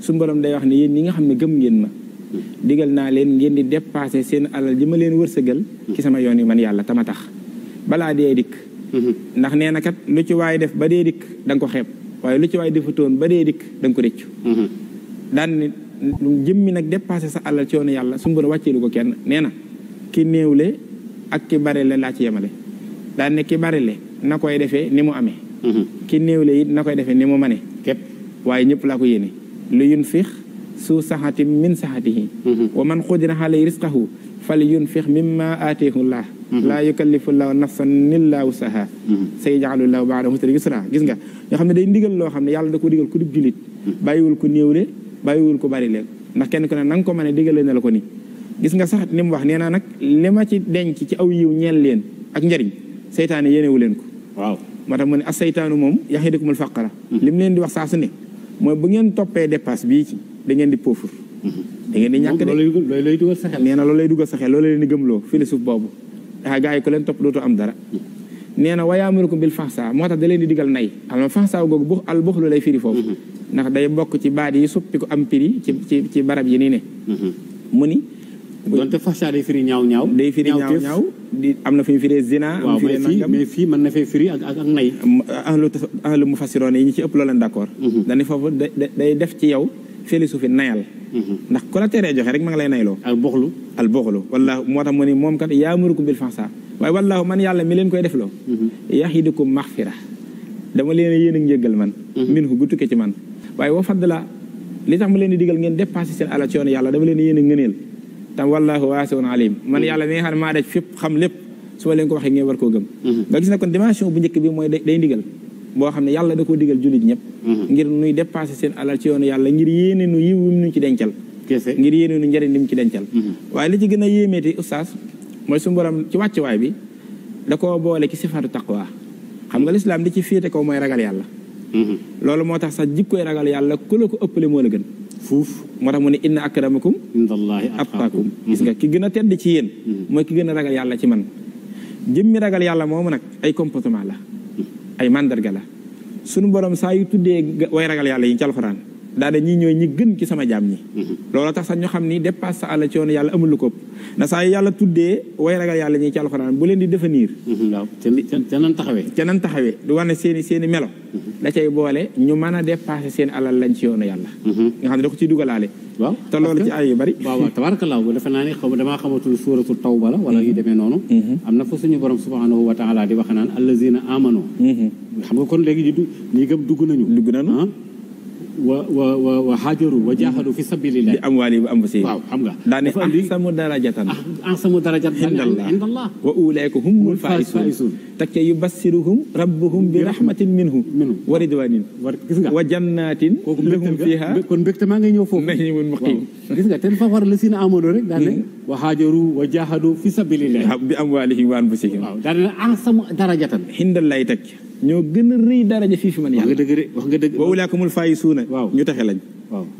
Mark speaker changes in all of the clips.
Speaker 1: suñu borom day wax ne yéen ñi nga xam ne gëm ngeen ma digal naa leen ngeen di dépasser seen alal ji ma leen wërsëgal ci sama yoon yi man yàlla tama tax balaa dee dikk ndax nee na kat lu ci waay def ba dee dikk da nga ko xeeb waaye lu ci waay defutoon ba dee dikk da nga ko rëccu daan ne jëmmi nag dépasser sa alal ci yoonu yàlla suñu borom wàcceelu ko kenn nee na ki néewle ak ki barile laa ci yemale daan ne ki barile na koy defee ni mu amee ki néewle it na koy defee ni mu mane képp waaye ñëpp laa ko yéene lu yunfix su saxati min saxatihi wa man qudira alayhi rizquhu fal yunfix mimma aatihi llah laa yukallifu llahu nafsan illa wusaha sayaj'alu llahu ba'da usrin yusra gis nga yoo xam ne day ndigal loo xam ne yàlla da ko digal ku dib julit bàyyiwul ko néewle bàyyiwul ko bari leen ndax kenn ku ne na nga ko mën a digale na la ko ni gis nga sax ni mu wax nee naa nag li ma ci denc ci aw yiw ñeel leen ak njariñ seytaane yéenewu leen ko waaw moo tax mu ne as seytaanu moom ya'idukumul faqra li mu leen di wax saa su ne mooy bu ngeen toppee dépasse bii ci da ngeen di pauvre da ngeen di ñàkk de
Speaker 2: loolu lay dugal sa xel
Speaker 1: nee na loolu lay dugal sa xel loolu leen di gëmloo philosophe boobu daa gars yi ku leen topp dootoo am dara nee na wa ya'murukum bil fahsha moo tax da leen di digal nay alors fahsha googu al buxlu lay firi foofu ndax day bokk ci baat yi suppi ko am prix ci barab yi nii ne mu ni
Speaker 2: donte fahsha day firi ñaaw ñaaw
Speaker 1: day firi ñaaw ñaaw di am na fi ñu firee zina am firee nangam
Speaker 2: mais fii mën na fee firi ak nay
Speaker 1: ahlu mufassiroon yi ñi ci ëpp loo leen d'accord dañu foofu day def ci yow philosophe nayal ndax ku la teree joxe rek ma nga lay nayloo al buxlu wallaahu moo tax mu ni moom kat ya'murukum bil fahsha waaye wallaahu man yàlla mi leen koy defloo ya'idukum maghfira dama leen a yéen ak njéggal man minhu gu tukkee ci man waaye wa fadla li tax ma leen di digal ngeen dépassé seen alal ci yoonu yàlla dama leen a yéen a ngëneel tam wallaahu waasi'un alim man yàlla mi nga xam ne maa daj fépp xam lépp su ma leen ko waxee ngeen war koo gëm nga gis na kon dimension bu njëkk bi mooy day ndigal boo xam ne yàlla da koo digal jullit ñëpp ngir nuy dépassé seen alal ci yoonu yàlla ngir yéene nu yiw nu ci dencal ngir yéene nu njëriñ li mu ci dencal waaye li ci gën a yéemeeti oustaz mooy suñu borom ci wàccuwaay bi da koo boole ci sifaatu taqwa xam nga lislaam di ci féete kaw mooy ragal yàlla loolu moo tax sax jikkoy ragal yàlla ku la ko ëppale moo la gën fuuf moo tax mu ne inna akramakum indallahi atqakum gis nga ki gën a tedd ci yéen mooy ki gën a ragal yàlla ci man jëmmi ragal yàlla moomu nag ay comportement la ay mandarga la sunu borom saa yu tuddee way ragal yàlla yi ci alxuraan daada ñi ñooy ñi gën ci sama jaam ñi loolu tax sax ñu xam ni dépasse sa àll ci yoonu yàlla amul lu ko ëpp na saa yu yàlla tuddee way ragal yàlla ñi ci alxuraan bu leen di définir
Speaker 2: waaw ca nan taxawee
Speaker 1: du wane seeni melo da cay boole ñu mën a dépassé seen alal lañ ci yoonu yàlla nga xam ne da ko ciy dugalaale
Speaker 2: waaw
Speaker 1: te loolu ci ay yu bari
Speaker 2: waaw tabarakallah defe naa ne damaa xamatul suuratu tawba la wala yu demee noonu am na fa suñu borom subhanahu wa taala di wax naan allazina amanu xam nga kon léegi ñi gëm dugg nañu wa haajaru wa jaahadu fi sabilillah
Speaker 1: bi amwaali wa anfusihim
Speaker 2: waaw xam nga
Speaker 1: daane ahsanu darajatan indallah wa ulaa'ika humul faa'izuun teg ca yubassiruhum rabbuhum bi rahmatin minhu wa ridwanin
Speaker 2: gis nga
Speaker 1: wa jannatin lahum fiha
Speaker 2: kon mbégte maa ngay ñëw foofu
Speaker 1: na'iimun muqiim
Speaker 2: gis nga ten fa war la sina amanu rek daane wa haajaru wa jaahadu fi sabilillah
Speaker 1: bi amwaalihim wa anfusihim
Speaker 2: waaw daane ahsanu darajatan
Speaker 1: indallah teg ñoo gën a rëy daraja fii fi man yàlla
Speaker 2: wax nga dëgg
Speaker 1: wa ulaa'ika humul faa'izuun ñu taxe lañ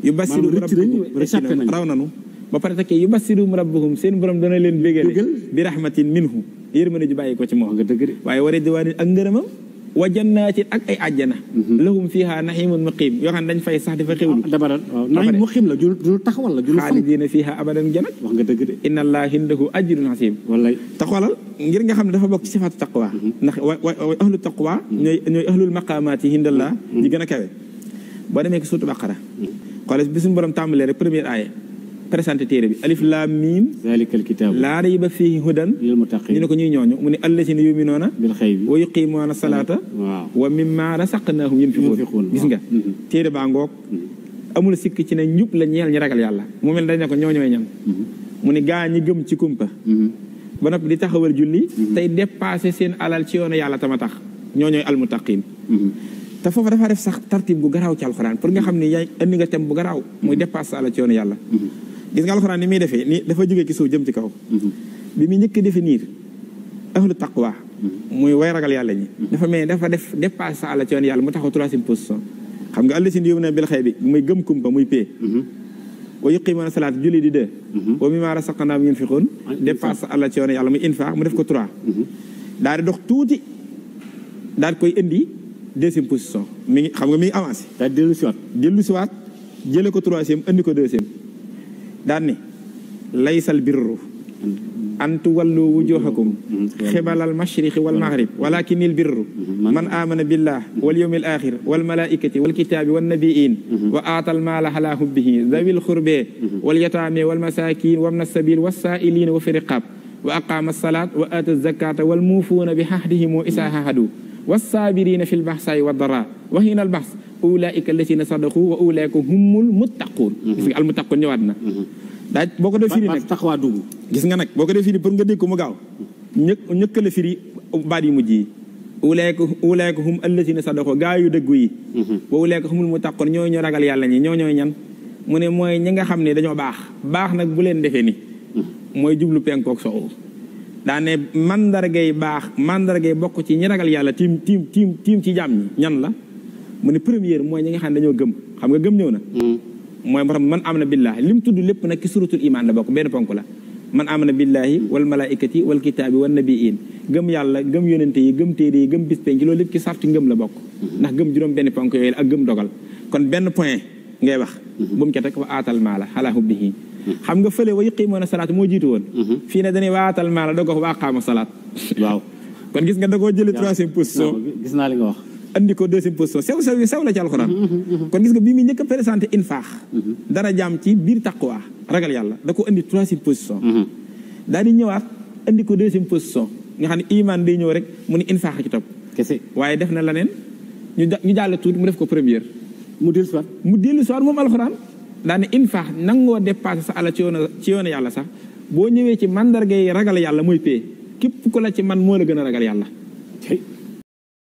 Speaker 1: yubassiruhum rabbuhum raw nanu ba pare tekkee yubassiruhum rabbuhum seen borom dana leen bégale bi rahmatin minhu yërmande ju bàyyi ko ci moom waaye wa ridwaanin ak ngërëmam wa jannaatin ak ay àjjana lahum fiihaa na'iimun muqiim yoo xam ne dañ fay sax dafa xewlu
Speaker 2: na'iim muqiim la ju taxawal la
Speaker 1: xaalidiina fiihaa abadan janat
Speaker 2: wax nga dëgg de
Speaker 1: inna allaaha indahu ajrun aziim
Speaker 2: wallaay
Speaker 1: te xoolal ngir nga xam ne dafa bokk ci sifaatu taqwa ndax wa ahlu taqwa ñooy ahlul maqaamaat yi indallah ñi gën a kawe boo demee ko suuratu Baqara xoolal bi suñu borom tàmbalee rek première aaya présenté téere bi alif laam miim
Speaker 2: zaalikal kitaab
Speaker 1: laa rayba fiihi hudan
Speaker 2: lil muttaqiin
Speaker 1: ñu ne ko ñuy ñooñu mu ne allaziina yu'minuuna
Speaker 2: bil ghaybi
Speaker 1: wa yuqiimuuna salaata wa mimmaa razaqnaahum yunfiquun gis nga téere baa ngoog amul sikk ci ne njub la ñeel ñi ragal yàlla mu mel dañ ne ko ñooñooy ñam mu ne gaa ñi gëm ci kumpa ba noppi di taxawal julli tey dépassé seen alal ci yoonu yàlla tama tax ñooñooy almuttaqiin te foofu dafa def sax tartib bu garaaw ci alxuraan pour nga xam ne yaay andi nga thème bu garaaw muy dépassé sa alal ci yoonu yàlla gis nga alxuraan ni muy defee ni dafa jógee ci suuf jëm ci kaw bi muy njëkk définir ahlu taqwa muy way ragal yàlla ñi dafa mel dafa def dépassé sa alal ci yoonu yàlla mu taxaw troisième position xam nga allaziina yu'minuuna bil ghaybi muy gëm kumpa muy pee wa yuqiimuuna salaata julli di 2 wa mimmaa razaqnaahum yunfiquun dépasse sa alal ci yoonu yàlla muy infaq mu def ko 3 daal di dox tuuti daal di koy indi deuxième position mi ngi xam nga mi ngi avancé
Speaker 2: daal dellu siwaat
Speaker 1: jële ko troisième andi ko deuxième daan ni laysal birru an tuwallu wujuhakum xibalal mashriqi wal maghrib walakinil birru man amana billah wal yawmil akhir wal malaikati wal kitabi wan nabiyyin wa atal mala ala hubbihi zawil khurbi wal yatami wal masakin wa ibnas sabil was sa'ilin wa fi riqab wa aqama as-salat wa ata az-zakata wal mufuna bi ahdihim isa hadu was sabirina fil bahsa'i wad dara wa hina al bahs ulaika alladhina sadaqu wa ulaika humul muttaqun al muttaqun ñëwaat na daaj boo ko def firi nag
Speaker 2: taxawaa dugg
Speaker 1: gis nga nag boo ko def firi pour nga dégg ko mu gaaw ñëkk la firi baat yu mujj yi ulaayka hum allaziina sadaqu gaa yu dëggu yi wa ulaayka humul muttaquun ñooy ñu ragal yàlla ñi ñooy ñan mu ne mooy ñi nga xam ne dañoo baax nag bu leen defee ni mooy jublu penkook sow daane mandargay bokk ci ñi ragal yàlla tiim ci jaam ñi ñan la mu ne première mooy ñi nga xam ne dañoo gëm xam nga gëm ñëw na mooy man amana billahi lim tudd lépp nag ci suratul iman la bokk benn ponk la man amana billahi wal malaikati wal kitaabi wan nabiyin gëm yàlla gëm yonente yi gëm téere yi gëm bis penc loolu lépp ci sarti ngëm la bokk ndax gëm juróom benn ponk yooyu la ak gëm dogal kon benn point ngay wax bu mu ca teg wa aatal maala ala hubbihi xam nga fële wa yuqiimoona salaat moo jiitu woon fii ne dañuy wa aatal maala doog wax wa aqaama salaat waaw kon gis nga da koo jëlee troisième position
Speaker 2: gis naa li nga wax
Speaker 1: andi ko deuxième position sew la ci alxuraan kon gis nga bii mu njëkk a présenté infaax dara jaam ci biir taqwa ragal yàlla da ko andi troisième position daal di ñëwaat andi ko deuxième position nga xam ne iman day ñëw rek mu ni infaax ci topp
Speaker 2: kese
Speaker 1: waaye def na leneen ñu jàll tuuti mu def ko première
Speaker 2: mu dellu soir moom alxuraan daa ne infaax nangoo dépassé sa ala ci yoonu yàlla sax boo ñëwee ci mandarga yi ragal yàlla mooy pay képp ku la ci man moo la gën a ragal yàlla